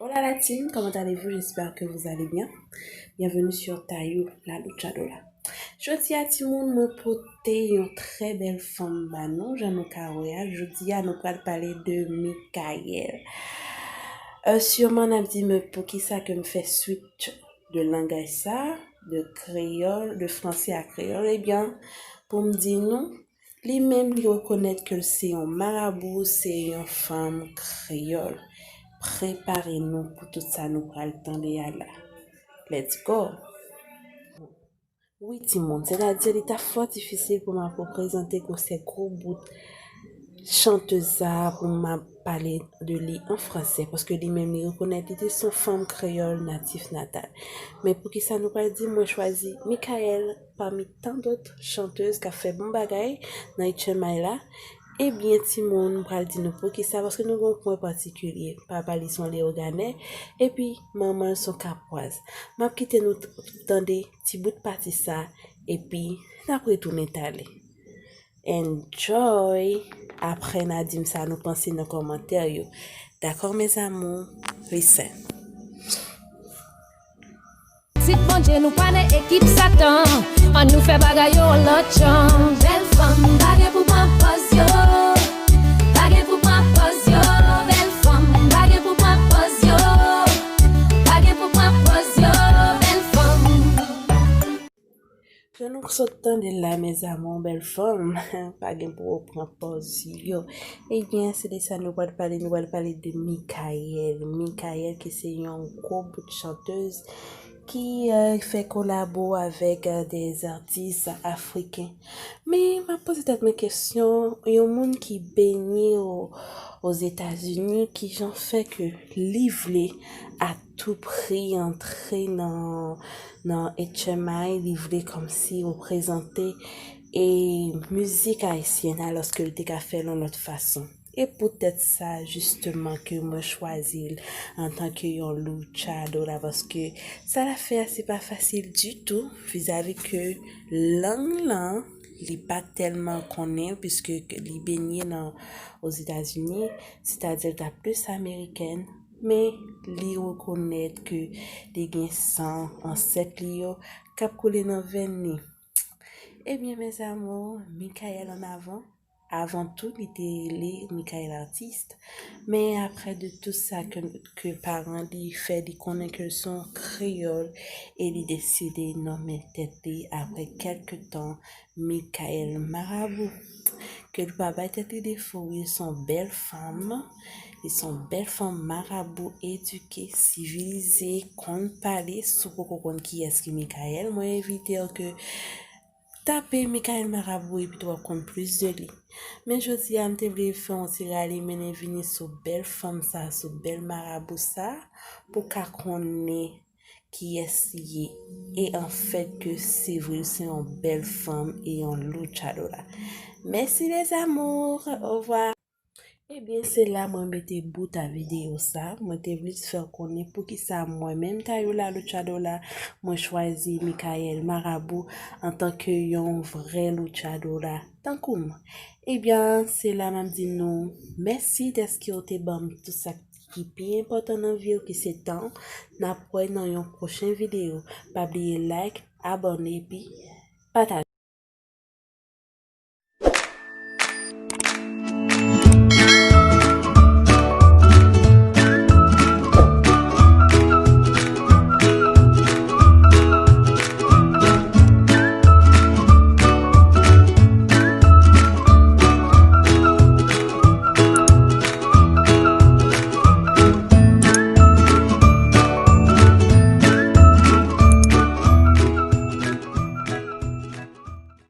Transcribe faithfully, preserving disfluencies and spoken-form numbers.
Hola la team, comment allez-vous? J'espère que vous allez bien. Bienvenue sur Tayou, la luchadora. Jodi a timoun, mwen pote yon trè bèl fanm ba nou, jan nou ka wè a. Jodi a nou pral pale de Michaëlle. Euh, sûrement n ap di, men poukisa ke m fè switch de langaj sa, de kreyòl, de franse a kreyòl? Ebyen, pou m di nou, li menm li rekonèt ke l se yon marabou, se yon fanm kreyòl. Prepare nou pou tout sa nou pral tande a la. Let's go! Wi timoun, sètadi li ta fò difisil pou m ap reprezante konsèy gwo bout chantèz sa a pou m ap pale de li an franse, paske li menm li rekonèt li te se yon fanm kreyòl natif natal. Men poukisa nou pral di mwen chwazi Michaëlle pami tan dòt chantèz k ap fè bon bagay nan H M I la? Ebyen timoun, m pral di nou poukisa, paske nou gen yon pwen patikilye. Papa li se yon Leyogane, epi manman l se yon Kapwaz. M ap kite nou t- tande ti bout pati sa, epi n ap retounen tale. Enjoy! Apre n a di m sa nou panse nan kòmantè yo. Dakò mes amours? Listen. Pitit Bondye, nou pa nan ekip Satan. Ann nou fè bagay yo yon lòt jan. Bèl fanm, pa gen pou pran pòz yo. Pa gen pou pran pòz yo. Bèl fanm, pa gen pou pran pòz yo. Pa gen pou pran pòz yo. Bèl fanm. Jan nou sot tande l la, mes amours, bèl fanm, pa gen pou w pran pòz yo. Ebyen, se de sa nou pral pale, nou pral pale de Michaëlle. Michaëlle ki se yon gwo bout chantèz ki euh, fè kolabo avèk euh, de atis afriken. Men, m ap poze tèt mwen kesyon, yon moun ki benyen o- Ozetazini, ki jan fè ke li vle a tou pri antre nan, nan H M I, li vle kòmsi reprezante e mizik ayisyèn alòske l te ka fè l yon lòt fason. E poutèt sa, jisteman, ke mwen chwazi l antanke yon luchadora, paske sa l ap fè a, se pa fasil ditou, vizavi ke lang lan, li pa tèlman konnen, piske li benyen nan Ozetazini, sètadi l ta plis amerikèn, men li rekonèt ke li gen san ansèt li yo k ap koule nan venn li. Ebyen, mes amours, Michaëlle an avan. Avan tou, li te rele Michaëlle Artiste. Men apre de tout sa ke, ke paran li fè li konnen ke l se yon kreyòl e li deside nonmen tèt li apre kèlke tan Michaëlle Marabout. Ke l pa bay tèt li defo, wi, l se yon bèl fanm. Li se yon bèl fanm marabou, edike, sivilize, konn pale. Si w poko konn kiyès ki Michaëlle, mwen envite w ke tape Michaëlle Marabout epi tou w ap konn plis de li. Men jodi a, m te vle fè yon ti rale mennen vini sou bèl fanm sa, sou bèl marabou sa, pou w ka konnen kiyès li ye. E anfèt ke se vre, se yon bèl fanm e yon luchadora. Mèsi les amours, au revoir. Ebyen, se la mwen mete bout a videyo sa. Mwen te vle fè w konnen poukisa mwen menm Tayou la luchadora, mwen chwazi Michaëlle Marabout antanke yon vrè luchadora tankou m. Ebyen, se la m ap di nou mèsi dèske w te ban m tout sa ki pi enpòtan nan vi w, ki se tan w. N ap wè nan yon pwochen videyo. Pa bliye like, abòne, epi pataje.